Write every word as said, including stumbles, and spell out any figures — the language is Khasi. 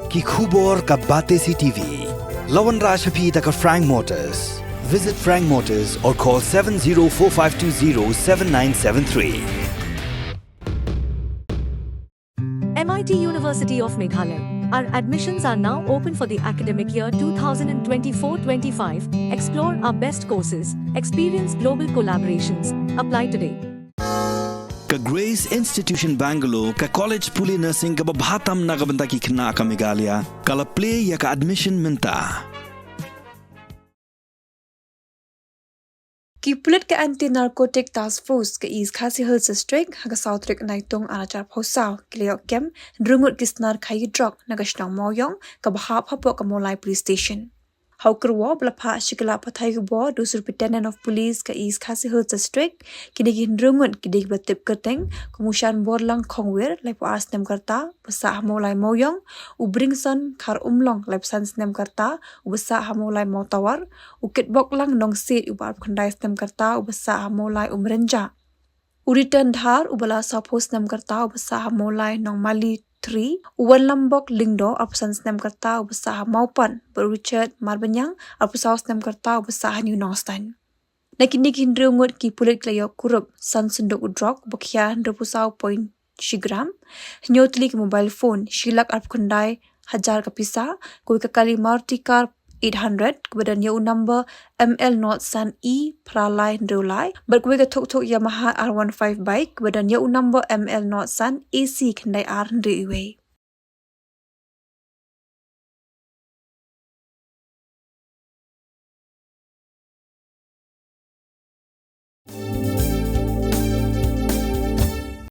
Ki khubor ka Batesi T V. La wanrah sha phi da ka Frank Motors. Visit Frank Motors or call seven zero four five two zero seven nine seven three. M I T University of Meghalaya. Our admissions are now open for the academic year two thousand twenty-four twenty-five. Explore our best courses, experience global collaborations. Apply today. Ka Grace Institution Bangalore, ka college pule nursing kaba bha tam na ka bynta ki khynnah ka Meghalaya, ka la plie ïa ka admission mynta. Ki pulit ka Anti Narcotic Task Force ka East Khasi Hills District ha ka saw tarik Naitung ar hajar arphew saw ki la ïoh kem hynriew ngut ki snar khaïi drok na ka shnong Mawiong kaba hap hapoh ka Mawlai Police Station. Ha u kyrwoh ba la phah sha ki lad pathai khubor da u Superintendent of Police ka East Khasi Hills District, kine ki hynriew ngut ki dei kiba tip kyrteng kum u Shanborlang Khongwir, laiphew ar snem ka rta, uba sah ha Mawlai Mawiong, u Bringson Kharumlong, laiphew san snem ka rta, uba sah ha Mawlai Mawtawar, u Kitboklang Nongsiej, uba arphew khyndai snem ka rta, uba sah ha Mawlai Umrynjah, u Return Dhar, uba la sawphew snem ka rta, uba sah ha Mawlai Nongmali three, u Wanlambok Lyngdoh, arphew san snem ka rta, uba sah ha Mawpat, bad u Richard Marbaniang, arphew saw snem ka rta, uba sah ha New Nongstoiñ. Na kine ki hynriew ngut ki pulit ki la ïoh kurup san synduk u drok uba khia hynriewphew saw point shi gram, hynñiew tylli ki mobile phone, shi lak arphew khyndai hajar ka pisa, kawei ka kali Maruti car eight hundred kaba don ïa u number M L nought san E phra lai hynriew lai, bad kawei ka thuk thuk Yamaha R one five bike kaba don ïa u number M L nought san A C khyndai ar hynriew wei.